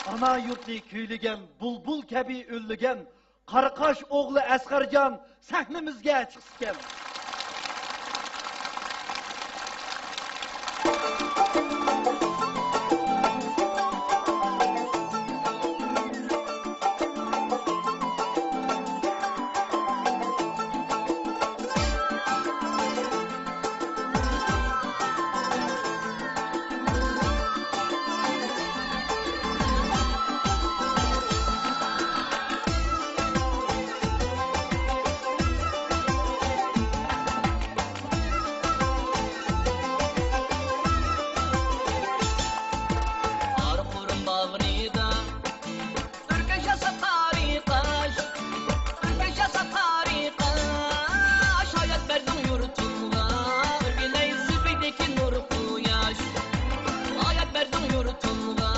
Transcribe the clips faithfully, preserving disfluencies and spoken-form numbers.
ئانا يۇرتنى كۈيلىگەن بۇلبۇل كەبى ئۈنلىگەن قاراقاش ئوغلى ئەسقەرجان سەھنىمىزگە چىقسىكەن. ئارقۇرۇم باغرىدا ئۆركەش ياساپ قارى قاش، ئۆركەش ياساپ قارى قاش. ھايات بەردىڭ يۇرتۇمغا، ئۆرگىلەي زىبىدىكى نۇر قۇياش. ھايات بەردىڭ يۇرتۇمغا،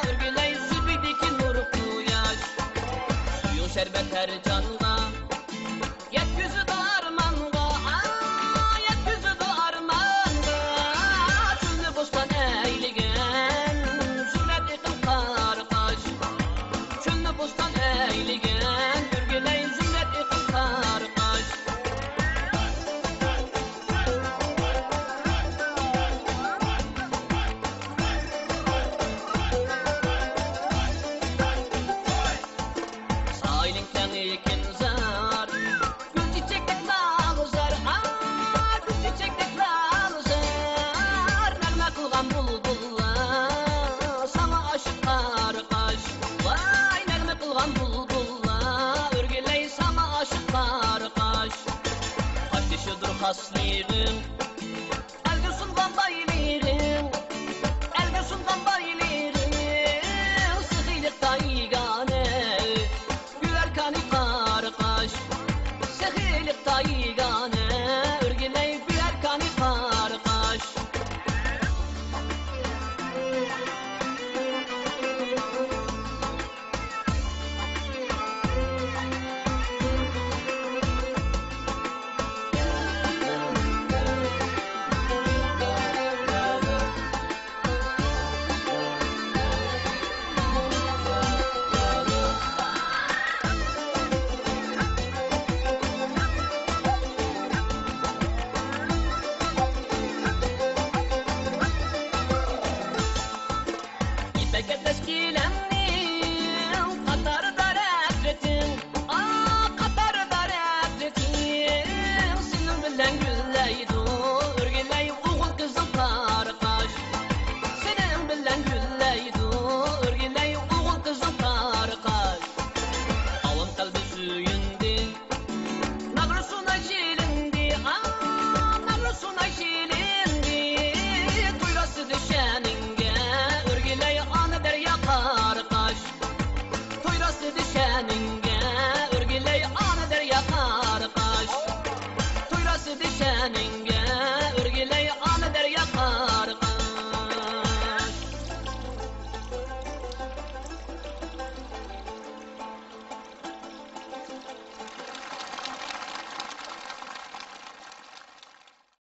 ئۆرگىلەي زىبىدىكى نۇر قۇياش. سۈيۈڭ شەربەت ھەر جانغا، يەتكۈزىدۇ ئارمانغا، ئا، يەتكۈزىدۇ ئارمانغا. چۆلنى بوستان ئەيلىگەن زۇمرەت ئېقىم قارىقاش. چۆلنى بوستان ئەيلىگەن ئۆرگىلەي زۇمرەت ئېقىم قارىقاش. ساھىلىڭ كەڭ ئېكىنزار، گۈل چېچەكتەك لالىزار، ئا، گۈل چېچەكتەك لالىزار. نەغمە قىلغان بۇلبۇللار ساڭا ئاشىق قارىقاش. ۋاي، نەغمە قىلغان بۇلبۇللار ئۆرگىلەي ساڭا ئاشىق قارىقاش. قاشتېشىدۇر خاسلىقىڭ، ئەلگە سۇنغان بايلىقىڭ، ئەلگە سۇنغان بايلىقىڭ، سېخىيلىقتا يېگانە، گۆھەر كانى قارىقاش. سېخىيلىقتا يېگانە، ئۆرگىلەي گۆھەر كانى قارىقاش. يىپەك ئەتلەس گىلەمنى